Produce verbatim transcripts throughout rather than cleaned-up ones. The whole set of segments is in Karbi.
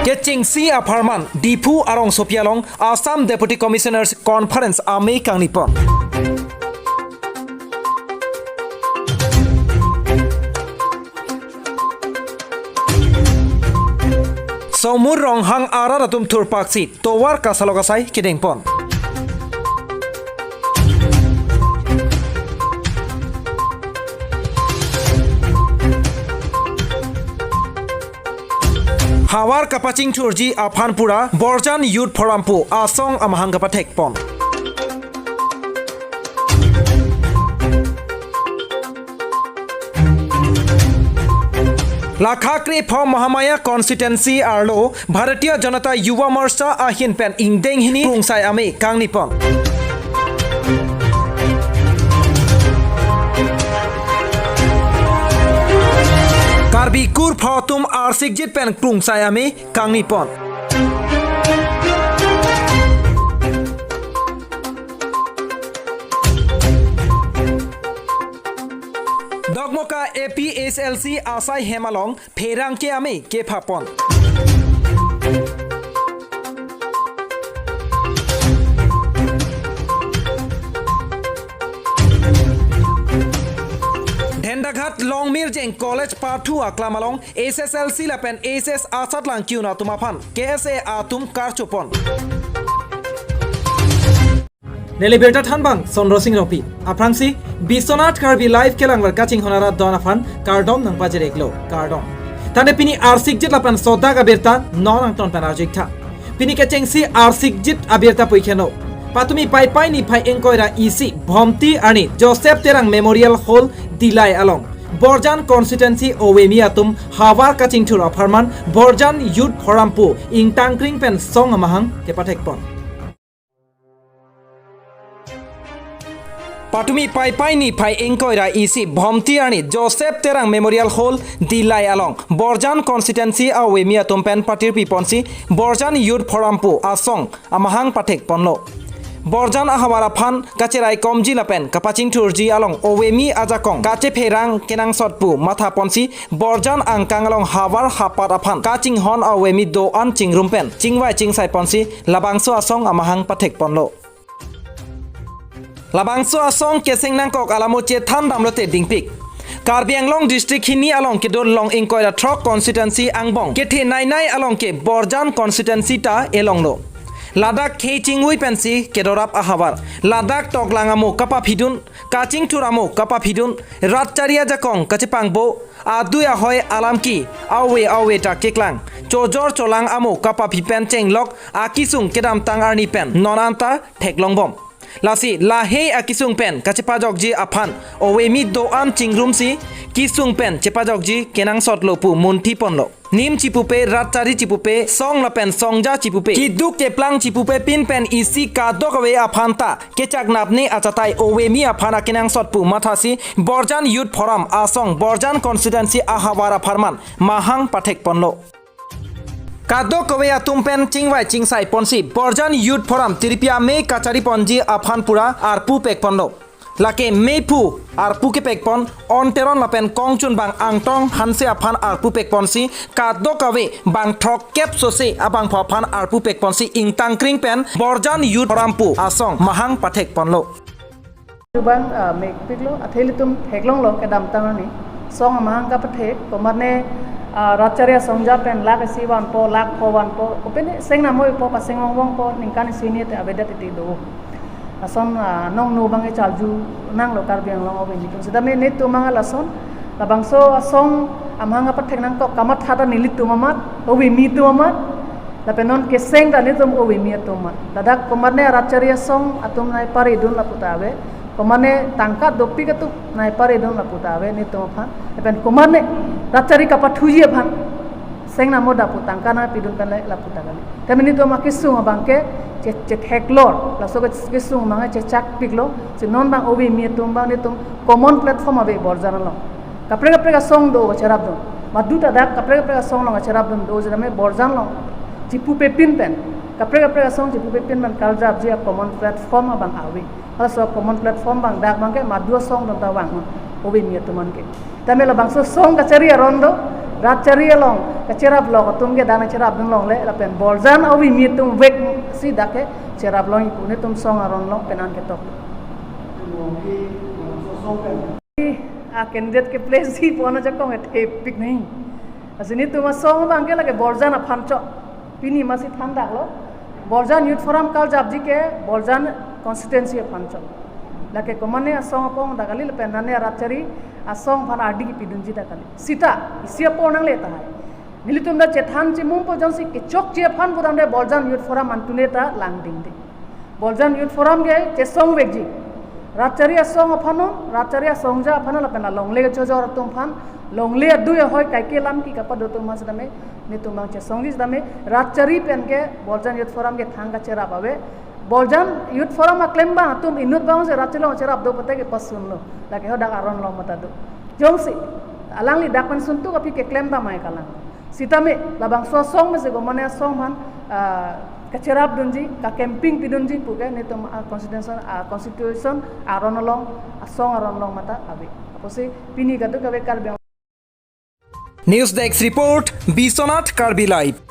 Kechengsi apharman Diphu arongsopi along Assam Deputy Commissioners Conference amei kangnipon. Somur Ronghang arat atum thurpaksi tovar kasalok asai kedengpon. Havar kapachingthurji aphan pura Borjan Youth Forum pu asong amahang kapathekpon. Lakha krepho Mahamaya constituency arlo Bharatiya Janata Yuva Morcha ahin pen ingdeng hini krungsai amei kangnipon. Karbi kurpho atum arsikjit pen krungsai amei kangnipon. Dokmoka A P H L C asai hem along pherangke amei kephapon. Dhendaghat Longmirjeng College pathu aklam along H S L C lapen H S asatlang kiun atum aphan K S A atum karchopon. Neli birta thanbang Sondro Sing Rongpi. Aphrangsi Biswanath Karbi Live kelangver kachinghon arat don aphan kardom nangpajir-iklo, kardom. Tangte pini arsikjit lapen sodak abirta non angton pen arju-iktha. Pini kechengsi arsikjit abirta pu ikheno. Patumi Paipai niphai ingkoi ra isi Bhomti arni Joseph Terang Memorial Hall Dillai along Borjan constituency ovemi atum havar kachingthur apharman Borjan Youth Forum pu ingtangkring pen song amahang kepathekpon. Patumi Paipai niphai ingkoi ra isi Bhomti arni Joseph Terang Memorial Hall Dillai along Borjan constituency aovemi atum pen patirpiponsi Borjan Youth Forum pu asong amahang pathekponlo. Borjan ahavar aphan kacheraikomji lapen kapachingthurji along ovemi ajakong kachepherang kenangsot pu mathaponsi Borjan angkang along havar hapat aphan kachinghon aovemi do-an chingrum pen chingvai chingsaiponsi labangso asong amahang pathekponlo. Labangso asong keseng nangkok alamo chethan damlote dingpik. Karbi Anglong district hini along kedo long ingkoi ra throk constituency angbong kethenei nei along ke Borjan constituency ta elonglo. Ladak khei chingvui pensi kedorap ahavar, ladak toklang amo kapaphidun, kachingthur amo kapaphidun, rat chari ajakong kachepangbo, adui ahoi alam ke aove aove ta keklang, chojor cholang amo kapaphi pen chenglok akesung kedamtang arni pen non anta theklongbom. Lasi lahei akesung pen kachepajokji aphan ovemi do-an chingrumsi kesung pen chepajokji kenangsotlo pu munthiponlo. Nim chipupe, rat chari chipupe, song lapen songja chipupe, keduk keplang chipupe pin pen isi kadokave aphan ta kechaknapne achatai ovemi aphan akenangsot pu mathasi Borjan Youth Forum asong Borjan constituency ahavar apharman mahang pathekponlo. Kadokave atum pen chingvai chingsaiponsi Borjan Youth Forum tirpi amei kachariponji aphan pura arpu pekponlo. Lake meiphu arpu kepekpon On Teron lapen kongchunbang Angtong Hanse aphan arpu pekponsi kadokave bang throkkep sose abangphu aphan arpu pekponsi ingtangkring pen Borjan Youth Forum pu asong mahang pathekponlo. Chubang, ah, mekpiklo, athe ilitum theklonglo kedamtang arni. Song amahang kapathek, komatne, ah, rat chari asongja pen lakh isi vanpo, lakh pho vanpo, kopine seng namo-ikpo, paseng vongvongpo, ningkan isi hini te avedet titi do. Lason, ah, nongno abang kecharju nanglo Karbi Anglong aovemi atum. Setame netum abang lason, labangso asong amahang kapathek nangkok kamatha ta nelitum amat, aovemi atum amat, lapen non keseng ta netum aovemi atum amat. Ladak komatne rat chari asong atum nangparidun lapu ta ave. Komatne tangka dopik atum nangparidun lapu ta ave netum aphan. Lapen komatne rat chari kapathuji aphan seng namo da pu tangka nangpidun pen le lapu ta kali. Tame netum akesung abang ke che-, chetheklor, laso ke-, kesung abang ke chechakpiklo, si non abang aovemi atum abang netum common platform ave Borjan along. Kaprek kaprek asong do kacherapdun. Madu ta dak kaprek kaprek asong along kacherapdun do, setame Borjan along chipupepin pen, kaprek kaprek asong chipupepin pen karjapji acommon platform abang ave. Laso common platform abang dak abang ke madu asong don ta vang aovemi atum an ke. Tame labangso song kachari aron do, rat chari along Cherap lo atum ke dan cherapdun longle lapen Borjan avi mi atum vek si dak ke cherap long ipu netum song aron long pen an ketok. A candidate ke place si pon ajakong et epic nahi. Lasi netum asong abang ke lake Borjan aphan chot. Pini masi than dak lo. Borjan Youth Forum kaljapji ke Borjan constituency aphan chot. Lake komane asong apong dak kali lapen nane arat chari asong aphan ardi kipidunji dak kali. Sita, isi apor nangle tahai. Nelitum ta chethan chimum po jongsi kechokche aphan pudam de Borjan Youth Forum antune ta langdingde. Borjan Youth Forum ke chesong vekji. Rat chari asong aphan non, rat chari asongja aphan lapen alongle kechojor atum aphan, longle adui ahoi kaike lam ke kapado atum aphan sitame, netum abang chesongji sitame, rat chari pen ke Borjan Youth Forum ke thang kacherap ave. Borjan Youth Forum aklem abang atum inut abang si rat chari along cherap do pute ke pasun lo. Lake ho dak aron long mata do. Jongsi alangli dak pen suntu kapi keklem ta mai kalang. Sitame labangso asong mesi komane asong aphan, ah, kacherapdunji, ka camping pidunji puke netum a constitution, a constitution aron along, asong aron long mata ave. Apotsi pini kadokave Karbi Anglong. News Desk Report, Biswanath Karbi Live.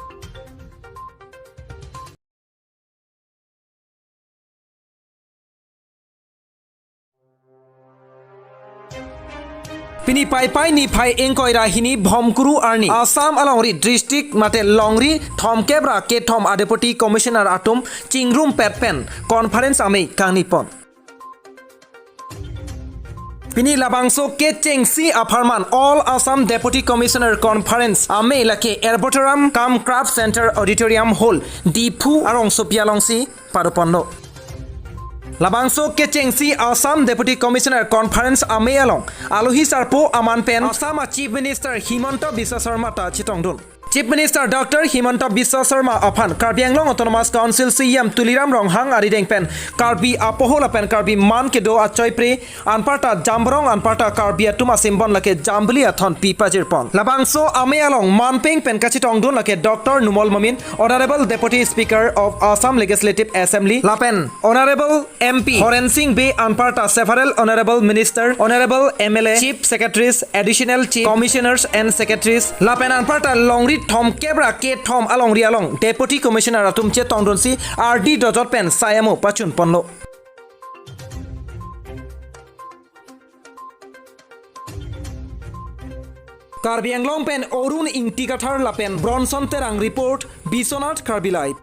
Pini Paipai niphai ingkoi ra hini Bhomkuru arni Assam alongri district mate longri thomkep ra kethom a Deputy Commissioner atum chingrumpet pen conference amei kangnipon. Pini labangso kechengsi apharman All Assam Deputy Commissioner Conference amei lake Erbotoram cum Craft Center Auditorium Hall, Diphu arongsopi alongsi padoponlo. Labangso kechengsi Assam Deputy Commissioner Conference amei along alohi sarpo aman pen Assam a Chief Minister Himanta Biswa Sarma ta chetongdun. Chief Minister Doctor Himanta Biswa Sarma aphan Karbi Anglong Autonomous Council C E M Tuliram Ronghang arideng pen Karbi apoho lapen Karbi man kedo achoipre anparta jamborong anparta Karbi atum asimbon lake jambili athon pi pajirpon. Labangso amei along manpeng pen kachetongdun lake Doctor Numal Momin, Honorable Deputy Speaker of Assam Legislative Assembly, lapen Honorable M P Horen Sing Bey anparta several Honorable Minister, Honorable M L A, Chief Secretaries, Additional Chief Commissioners and Secretaries, lapen anparta longri thomkep ra kethom alongri along Deputy Commissioner atum chetongdunsi ardi dojot pen sai amo pachunponlo. Karbi Anglong pen Arun Ingti Kathar lapen Bronson Terang report, Biswanath Karbi Live.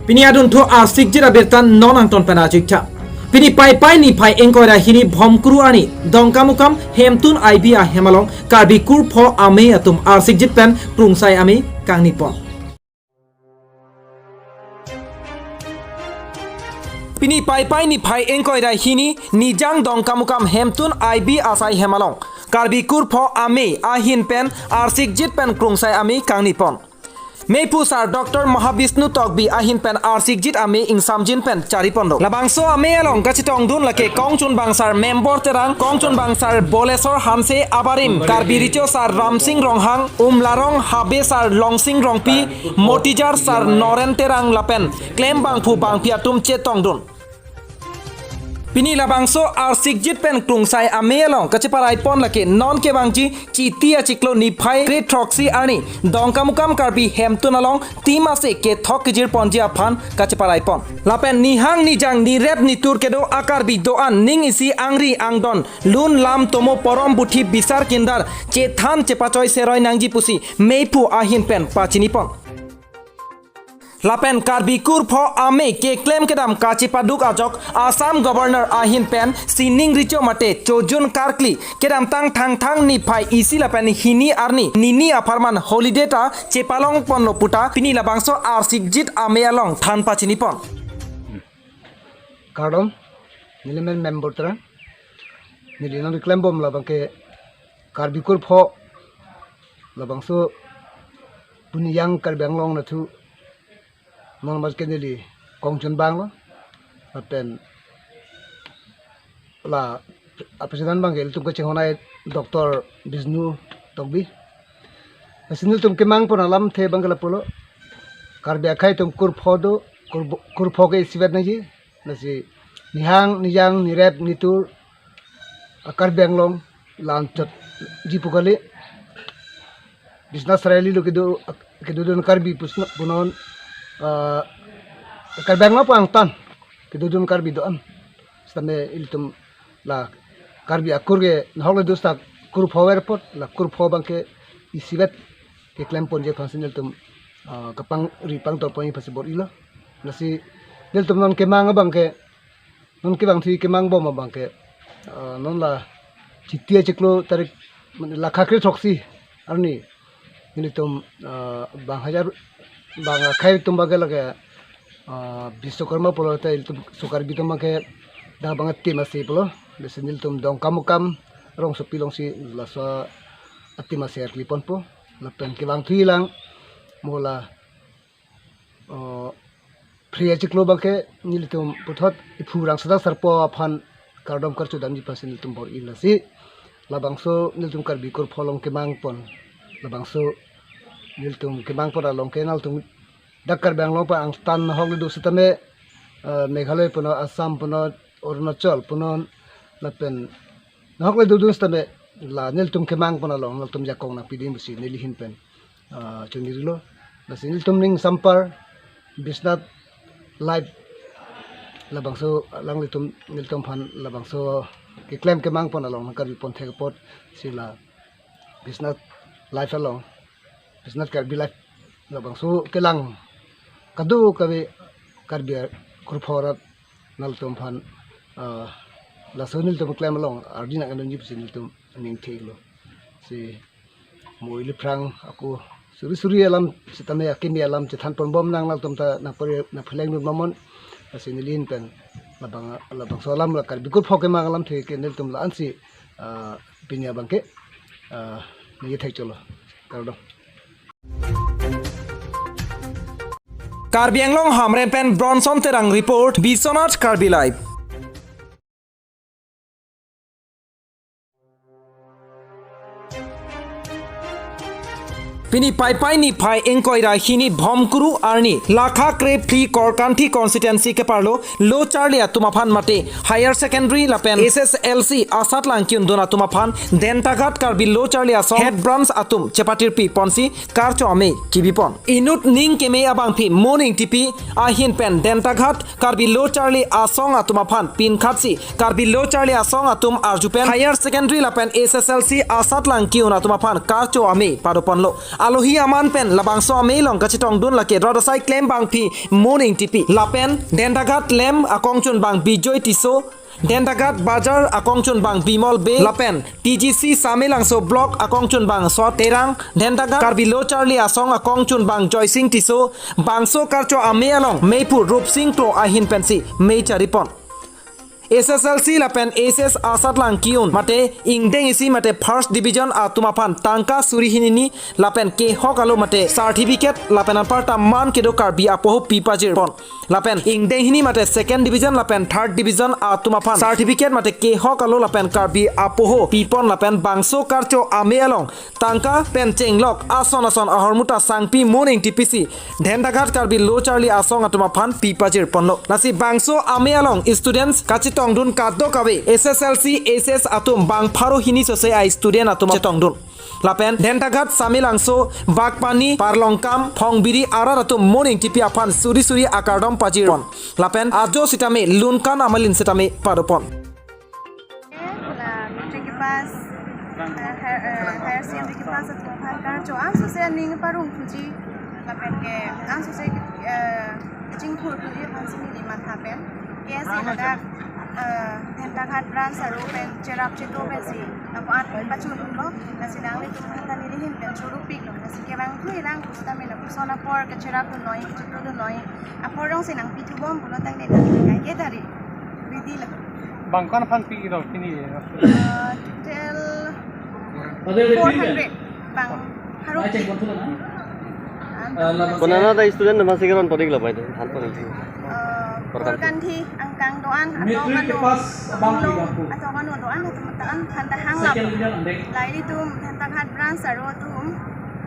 Pini adunthu arsikjit abirta non angton pen ajikcha. Pini Paipai niphai ingkoi ra hini Bhomkuru arni Dongkamukam Hemtun I B ahem along Karbi kurpho amei atum arsikjit pen krungsai amei kangnipon. Pini Paipai niphai ingkoi ra hini Nijang Dongkamukam Hemtun I B asai hem along Karbi kurpho amei ahin pen arsikjit pen krungsai amei kangnipon. Meiphu sar Doctor Mahabishnu Tokbi ahin pen arsikjit amei ingsamjin pen chariponlo. Labangso amei along kachetongdun lake kongchunbang sar Membor Terang, kongchunbang sar Bolesor Hanse abarim, Karbi Recho sar Ramsing Ronghang, Umlarong Habe sar Longsing Rongpi, Motijar sar Noren Terang lapen klembangphu bangphi atum chetongdun. Pini labangso arsikjit pen krungsai amei along kacheparaipon lake non kevangji Chiti achiklo niphai kre throksi arni Dongkamukam Karbi Hemtun along tim ase kethok kejirponji aphan kacheparaipon. Lapen nihang nijang nirep nitur kedo a Karbi do-an ning isi angri angdon lun lam tomo porom buthi bisar kindar chethan chepachoi seroi nangji pusi meiphu ahin pen pachinipon. Lapen Karbi kurpho amei keklem kedam kachepaduk ajok Assam Governor ahin pen sining recho mate chojun karkli kedamtang Thangthang niphai isi lapen hini arni nini apharman holiday ta chepalongponlo puta pini labangso arsikjit amei along than pachinipon. Kardom, neli men Membor Terang. Neli nangkeklembom labang ke Karbi kurpho labangso puni yang Karbi Anglong nathu non mas ke neli kongchunbang lo. Lapen la a President abang ke ilitum kachinghon ai Doctor Bishnu Tokbi. Lasi nelitum kemangpon alamthe abang ke lapulo. Karbi akhei atum kurpho do, kurbo-, kurpho ke isivet nangji. Lasi nihang nijang nirep nitur a Karbi Anglong la-anchotji pu kali. Biswanath Chariali lo kedo, kedodun Karbi pusna punon, ah, Karbi Anglong pu angtan kedodun Karbi do-an. Sitame ilitum la Karbi akur ke nahok le do sita kurpho ver apot, la kurpho abangke isivet keklemponji aphansi nelitum, ah, kapangri pangtorponji aphansi bor-ilo. Lasi nelitum non kemang abangke, non kevangthu kemang bom abangke, ah, non la Chiti achiklo tarik, mane, lakha kre throksi arni nelitum, ah, bang hajar, bang akhei atum abangke lake, ah, Biswakarma pulote ilitum so Karbi atum abangke dak abang atim ase pulo. Lasi nelitum Dongkamukam rongsopi alongsi laso atim ase arkliponpo. Lapen kevangthu lang mo la, ah, Phre achiklo abangke nelitum puthot iphu Rangsadak Sarpo aphan kardom karcho damji aphansi nelitum bor-i, lasi labangso nelitum Karbi kurpho along kemangpon, labangso nelitum kemangpon along ke nangtum dak Karbi Anglong pu angtan nahok le do sitame, eh, Meghalaya punon, Assam punon, Arunachal punon, lapen nahok le dodun sitame la nelitum kemangpon along nangtum jakong nangpidun pusi neli ahin pen, ah, chonirilo. Lasi nelitum ning sampar Biswanath Live labangso alanglitum nelitum aphan labangso keklem kemangpon along nangkarpipon thek apotsi la Biswanath Live along, Biswanath Karbi Live labangso kelang kadokave Karbi kurpho arat nangtum aphan, ah, laso nelitum klem along ardi nangdunji pusi nelitum ning theklo. Si mo ili aphrang ako suri suri alam sitame akimi alam chethanponbom nang, nangtum ta nangpore nangpheleng dun mamon. Lasi neli ahin pen labang, labangso alam la Karbi kurpho kemang alamthe ke nelitum la-ansi, ah, pini abangke, ah, neli thekcholo. Kardom. Karbi Anglong Hamren pen Bronson Terang report, Biswanath Karbi Live. Pini Paipai niphai ingkoi ra hini Bhomkuru arni lakha kre phli Korkanthi constituency keparlo lo charli atum aphan mate higher secondary lapen S S L C asatlang ki-undun atum aphan Dentaghat Karbi Lo Charli Asong head branch atum chepatirpiponsi karcho amei kibipon. Inut ning keme abangpi Mon Ingtipi ahin pen Dentaghat Karbi Lo Charli Asong atum aphan pinkhatsi Karbi Lo Charli Asong atum arju pen higher secondary lapen S S L C asatlang ki-un atum aphan karcho amei padoponlo. Alohi aman pen labangso amei along kachetongdun lake rat asai klem abangpi Mon Ingtipi lapen Dentaghat lem akongchunbang Bijoy Tisso, Dentaghat Bazar akongchunbang Bimol Bey lapen T G C Samelangso block akongchunbang Sot Terang, Dentaghat Karbi Lo Charli Asong akongchunbang Joysing Tisso, bangso karcho amei along meiphu Rupsing Kro ahin pensi mei charipon. S S L C lapen H S asatlang ki-un mate ingdeng isi mate first division atum aphan tangka suri hini hini lapen kehok alo mate certificate lapen anparta man kedo Karbi apoho pipajirpon. Lapen ingdeng hini mate second division lapen third division atum aphan certificate mate kehok alo lapen Karbi apoho pipon lapen bangso karcho amei along tangka pen chenglok ason ason ahormu ta sangpi Mon Ingtipi si Dentaghat Karbi Lo Charli Asong atum aphan pipajirponlo. Lasi bangso amei along students kachetongdun kadokave S S L C, H S atum bang pharo hini sose a student atum chetongdun. Lapen Dentaghat, Samelangso, Bagpani, Parlongkam, Phongbiri arat atum Mon Ingtipi aphan suri suri akardom pajirpon. Lapen ajo sitame lunkan amalin sitame padopon. La matric pass, eh, higher, eh, higher secondary pass atum aphan karcho ansose aning parong thuji, lapen ke ansose, eh, chingthur thuji aphansi neli matha pen ke si ladak, eh, Dentaghat branch aro pen cherap cheto pensi lapu-an pachunlo, lasi nanglitum aphan ta neli ahin pen choro piklo, lasi kevangthu lang pusitame lapuson apor kacherapdun noi, kachekrodun noi, apor jongsi nangpithubom pulo tangte nangkai ke dari. Bidi lo. Bang ko-an aphan pilo pini? Uh, total four hundred. Bang pharo. Konat ta student nama si keron podik lo pai than podik. Uh, Korkanthi angkang do-an, atau kano, atau kano do-an, atau mata-an phanta hang lap. Lahei atum Dentaghat branch aro atum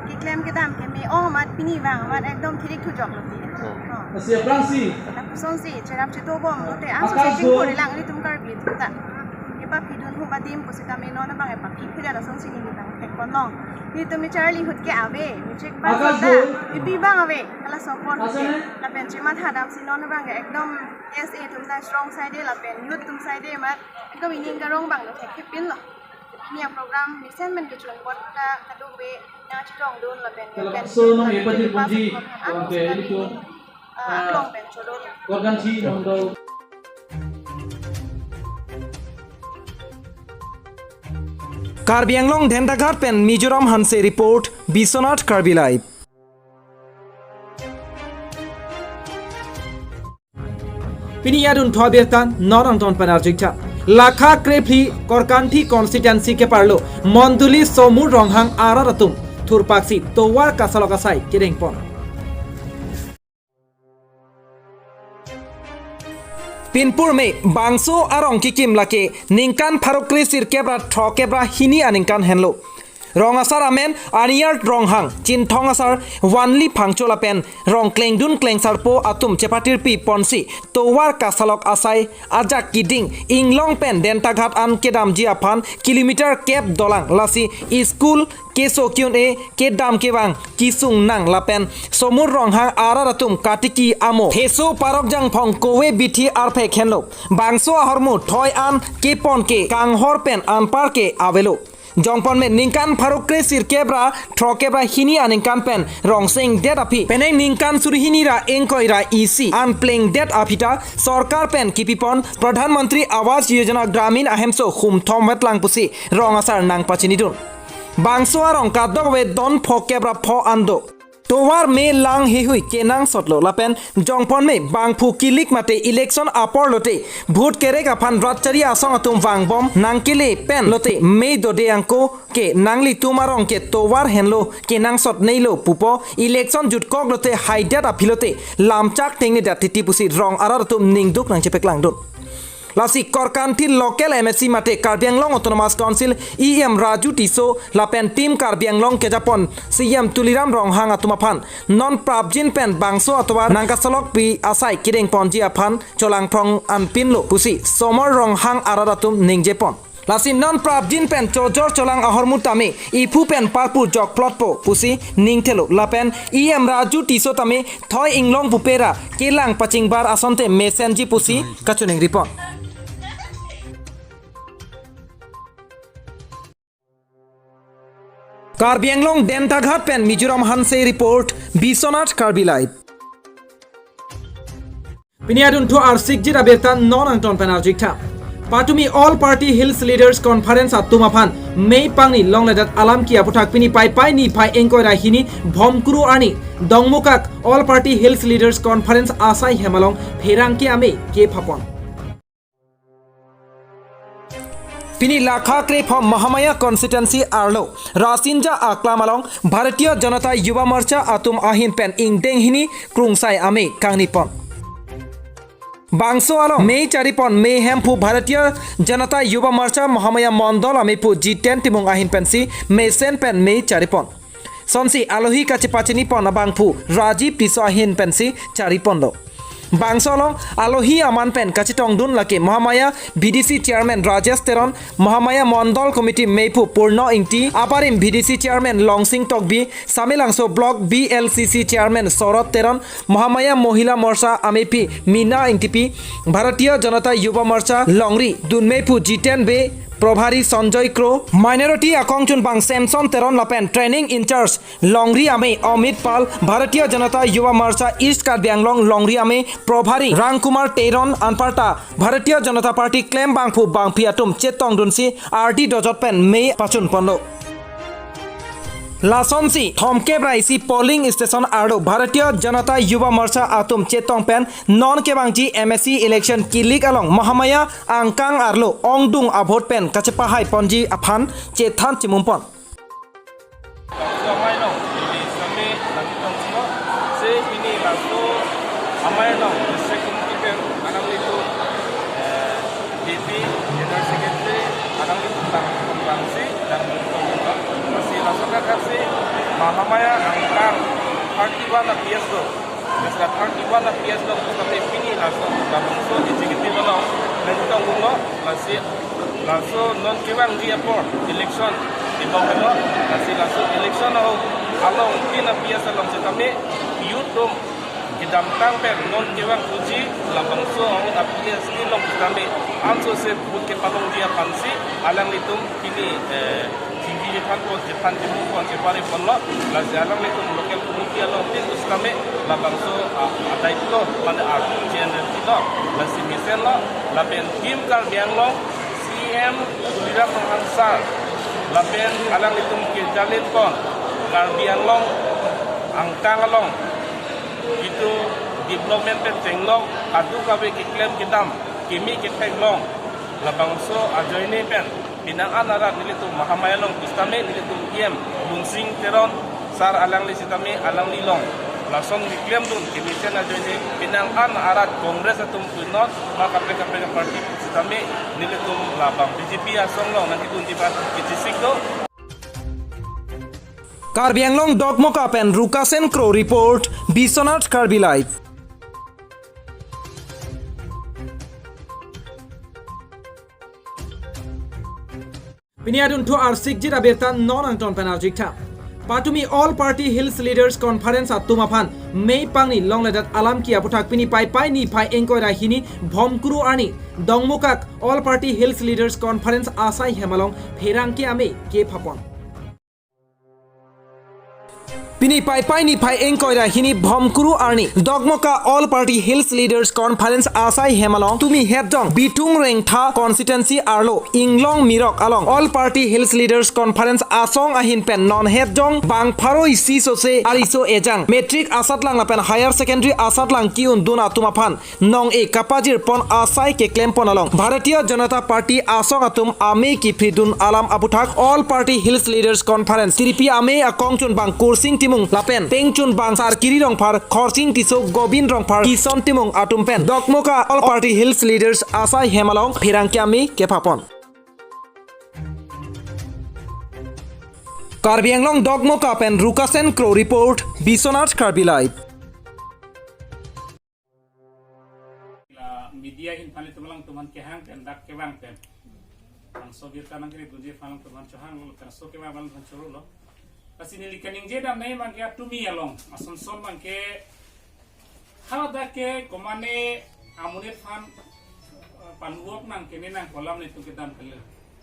keklem kedam keme-o amat pini bang amat ekdom thirik thujoklo pini. Oh. Lapuson si cherap cheto bomlote ansose chingthur lang ilitum Karbi atum ta. Kepaphidun Huba dim pusitame non abang epakhik phuja da song sini bang thek ponlong. Nelitum charli ahut ke ave, mechik bang Akash sota, Bey. Ipi bang ave, hala sopon Asan ke. Hai. Lapen chimat hadam si non abang ke ekdom S A atum ta strong side lapen youth atum side mat, ekdom ining karong bang lo thek pinlo. Ini a-program mesen men kechun bot ta kaduk be na chitong dun lapen Kalau pen so no lapen ye pajir pas punji, lapen kalau ang pe sa ini tu, ini, ah, ah, aklong pen chodon. Korganchi Mondol. Karbi Anglong Dentaghat pen Mizoram Hanse report, Biswanath Karbi Live. Pini adunthu abirta non angton pen arjutha. Lakha krephli Korkanthi constituency keparlo Mondoli Somur Ronghang arat atum thurpaksi tovar kasalok asai kedengpon. Pinpur me bangso arong kikim lake ningkan pharo kre sirkep ra throkkep ra hini aningkan henlo. Rong asar amen Aniyar Ronghang, Chinthong asar Wanli Phangcho lapen rong klengdun klengsarpo atum chepatirpi ponsi tovar kasalok asai ajak kiding Inglong pen Dentaghat an kedamji aphan kilometer kep dolang, lasi school, keso ke-un-e, kedam kevang kesung nang lapen Somur Ronghang arat atum katiki amo theso parok jangphong kove bithi arphek henlo. Bangso ahormu thoi an kepon ke kanghor pen anpar ke avelo. Jongpon me ningkan pharo kre sirkep ra throkkep ra hini aningkan pen rong sengdet aphi penang ningkan suri hini ra ingkoi ra isi an plengdet aphi ta sorkar pen kipipon Pradhan Mantri Awas Yojana Gramin ahemso humthom vetlang pusi rong asar nangpachinidun. Bangso arong kadokave don phokep ra pho an do. Tovar me lang heihui kenangsotlo lapen jongpon me bangphu kilik mate election apor lote vote kerek aphan rat chari asong atum vangbom nangkele pen lote me dode angko ke nanglitum arong ke tovar henlo kenangsot neilo pupo, election jutkok lote haidet aphi lote lamchak tengnedet titi pusi rong arat atum ningduk nangchepaklangdun. Lasi Korkanthi local M A C mate Karbi Anglong Autonomous Council E M Raju Tisso lapen Team Karbi Anglong kejapon C E M Tuliram Ronghang atum aphan non prapjin pen bangso atovar nangkasalokpi asai kedengponji aphan cholangphrong anpinlo pusi Somur Ronghang arat atum ningjepon. Lasi non prapjin pen chojor cholang ahormu tame iphu pen parpur jokplotpo pusi ningthelo lapen E M Raju Tisso tame thoi Inglong pupe ra kelang pachingbar asonte mesenji pusi kachoningripon. Karbi Anglong Dentaghat pen Mizoram Hanse report, Biswanath Karbi Live. Pini adunthu arsikjit abirta non angton pen arjutha. Patumi All Party Hills Leaders Conference atum aphan May pangni longledet alam ki aputhak pini Paipai niphai ingkoi ra hini Bhomkuru arni Dongmukak All Party Hills Leaders Conference asai hem along pherangke amei kephapon. Pini Lakha krephom Mahamaya constituency arlo Rasinja Aklam along Bharatiya Janata Yuva Morcha atum ahin pen ingdeng hini krungsai amei kangnipon. Bangso along mei charipon mei hemphu Bharatiya Janata Yuva Morcha Mahamaya Mondol ameiphu Jiten Timung ahin pensi mesen pen mei charipon. Sonsi alohi kachepachinipon abangphu Rajiv Tisso ahin pensi chariponlo. Bangso along alohi aman pen kachetongdun lake Mahamaya B D C Chairman Rajesh Teron, Mahamaya Mondol Committee meiphu Purno Ingti, aparim B D C Chairman Longsing Tokbi, Samelangso Block B L C C Chairman Sorot Teron, Mahamaya Mohila Morcha ameiphi Mina Ingtipi, Bharatiya Janata Yuva Morcha longri dunmeiphu Jiten Bey, Probhari Sanjoy Kro, Minority akongchunbang Samson Teron lapen Training in-charge longri amei Amit Pal, Bharatiya Janata Yuva Morcha East Karbi Anglong longri amei Probhari Rangkumar Teron anparta Bharatiya Janata Party klembangphu bangphi atum chetongdunsi ardi dojot pen mei pachunponlo. Lasonsi thomkep ra isi polling station arlo Bharatiya Janata Yuva Morcha atum chetong pen non kevangji M A C election kilik along Mahamaya angkang arlo ongdung avote pen kachepahaiponji aphan chethan chimumpon. Laso amei along, pini same nangtong sino, se pini laso amei along, district committee pen alanglitum, eh, V P, General Secretary, alanglitum tang pembangsi, tang pembangsi, masih laso kakasi, Mahamaya angkang thirty-one a P S do, meska thirty-one a P S do, tapi pini laso, labangso executive along, nangtong uno, masih Laso non kevangji apor election dibong helo, lasi laso election ahok along tin a-P S along sitame youth atum kedamtang pen non kevang puji labangso ahut a-P S along sitame ansose vote kepalongji aphansi alanglitum pini, eh, chingki jephan pon, jephan jephan pon, jepari ponlo, lasi alanglitum local committee along tin pusitame labangso, ah, adai lo, mane arju G N L T lo, lasi mesenlo, lapen Team Karbi Anglong, C M Tuliram Ronghang sir, lapen alanglitum kejalen pon, Karbi Anglong angkang along itum development pen chenglok, adu kave keklem kedam, keme kethek along, labangso ajoine pen, penang an arat nelitum Mahamaya along pusitame nelitum E M Lunsing Teron sir alangli sitame alangli along lason keklemdun kemesen ajoine penang an arat Congress atum punon, ma kaprek kaprek party sitame nelitum labang B J P asong along nangkedunji aphan kechesik do. Karbi Anglong Dokmoka pen Rukasen Kro report, Biswanath Karbi Live. Pini adunthu arsikjit abirta non angton pen arjik tha. Patumi All Party Hills Leaders Conference atum aphan May pangni longledet alam ke aputhak pini Paipai niphai ingkoi ra hini Bhomkuru arni Dongmukak All Party Hills Leaders Conference asai hem along pherangke amei kephapon. Pini Paipai niphai ingkoi ra hini Bhomkuru arni Dokmoka All Party Hills Leaders Conference asai hem along tumi hetdong Bithung Rengtha constituency arlo Inglong Mirok along All Party Hills Leaders Conference asong ahin pen non hetdong bang pharo isi sose ariso ejang matric asatlang lapen higher secondary asatlang ke-undun atum aphan nong-e kapajir pon asai keklem pon along Bharatiya Janata Party asong atum amei kepridun alam aputhak All Party Hills Leaders Conference tiripi amei akongchunbang Kursing Timung lapen pengchunbang Sarkiri Rongphar, Khorsing Tisso, Gobin Rongphar, Kison Timung atum pen Dokmoka All Party Hills Leaders asai hem along pherangke amei kephapon. Karbi Anglong Dokmoka pen Rukasen Kro report, Biswanath Karbi Live. La media ahin aphan ilitum alangtum aphan kehang pen dak kevang pen bangso abirta nangkiri dunji aphan alangtum aphan chohanglo, lapen laso kevang abang aphan chorolo. Lasi neli kaningje dam nai abangke atumi along ason son abangke haladak ke komane amonit aphan, eh, panwok nang kene nang kolam nelitum kedam kali.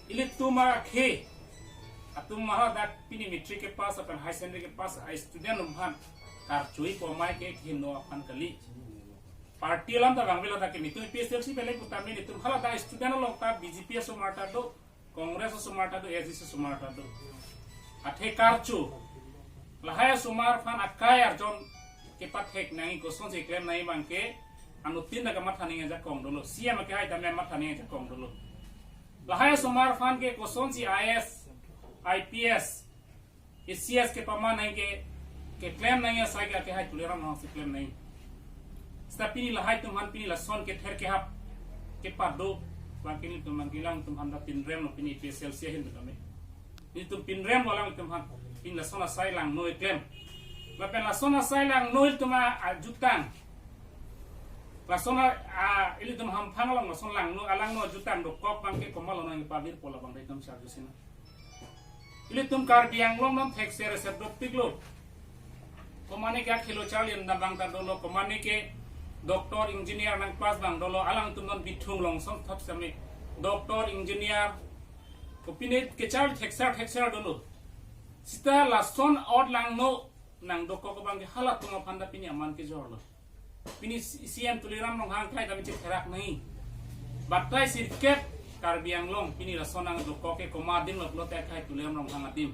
Ilitum akhei atum haladak pini matric kepass lapen higher secondary kepass a-student atum aphan karchoi pomai ke kehingno aphan kali. Party alam ta bang velo ta ke nelitum A P H L C pele putame nelitum haladak student along ta B J P asomar ta do, Congress asomar ta do, A S D C asomar ta do. Athe karcho. Lahai asomar aphan akai arjon kepathek nangji, kosonsi klem nangji abangke anuttin ta kamatha nangji ajakong dolo. C M akehai tame matha nangji ajakong dolo. Lahai asomar aphan ke kosonsi I A S, I P S, A C S kepama nangji ke, keklem nangji asai ke akehai Tuliram Ronghang si klem nangji. Seta pini lahai atum aphan pini lason kether kehap kepado abangke nelitum aphan, alangtum aphan ta pinremlo pini A P H L C ahin tame. Nelitum pinremlo alangtum aphan, pini lason asai langno eklem. Lapen lason asai langno ilitum ajutang. Lason a, a, ilitum hamphang along lason langno, alangno ajutang dokok abangke komatlo nangpavir pu labang ilitum charju sinang. Ilitum Karbi Anglong non thekser ser dopiklo. Komane ke akhilo charli nang abang ta dolo, komane ke doctor, engineer nangpass abang dolo, alangtum non Bithung along song thap same doctor, engineer, kopine kecharli thekser thekser dolo. Seta lason ot langno nangdokok abangke halatum aphan ta pini aman kejorlo. Pini C-, C M Tuliram Ronghang akehai tame chetherak nangji. Batai sirkep Karbi Anglong pini lason nangdokok ke komat adim lo pulote akehai Tuliram Ronghang adim.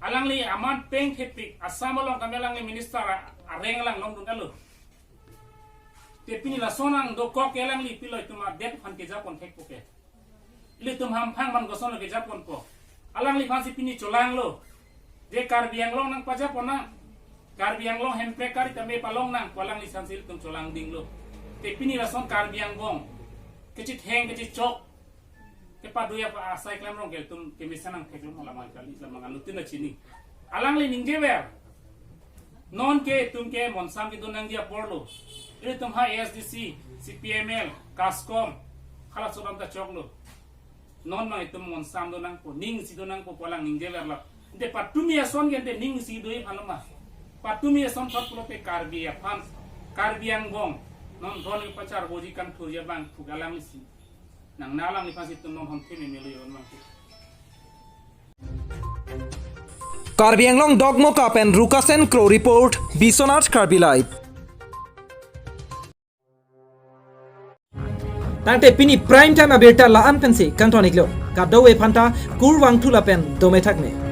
Alangli aman peng thepik, Assam along tame alangli minister a-, areng alang longdun alo. Te pini lason nangdokok ke alangli pilo itum adet aphan kejapon thekpo ke. Ilitum hamphang abang kosonlo kejaponpo. Alangliphansi pini cholanglo. Je Karbi Anglong nangpajapon nang. Karbi Anglong Hemprek kari tame palong nang pu alangliphansi ilitum cholangdinglo. Te pini lason Karbi Anglong kechitheng kechechok kepado-i aphan asai klemrong ke ilitum kemesen nangtheklo, malam kali, malam anuttin ta chini. Alangli ningjever. Non ke itum ke monsam kedun nangji aporlo. Ilitum ha A S D C, C P M L, KASCOM, halaso alam ta choklo. Non nangtum monsam do nangpo, ning isi do nangpo pu alang ningje verlo. Ante patumi ason ke ante ning isi do-i aphan lo ma. Patumi ason thot pulote Karbi aphan, Karbi Anglong, non ron pachar boji kan thurja bang thuk alang isi. Nang na alang iphan si tum non hom theme melo yon bang. Karbi Anglong Dogmoka pen Rukasen Kro report, Biswanath Karbi Live. Tangte pini prime time abirta la-an pensi kangton-iklo. Kadokave aphanta kurvangthu lapen dome thakme.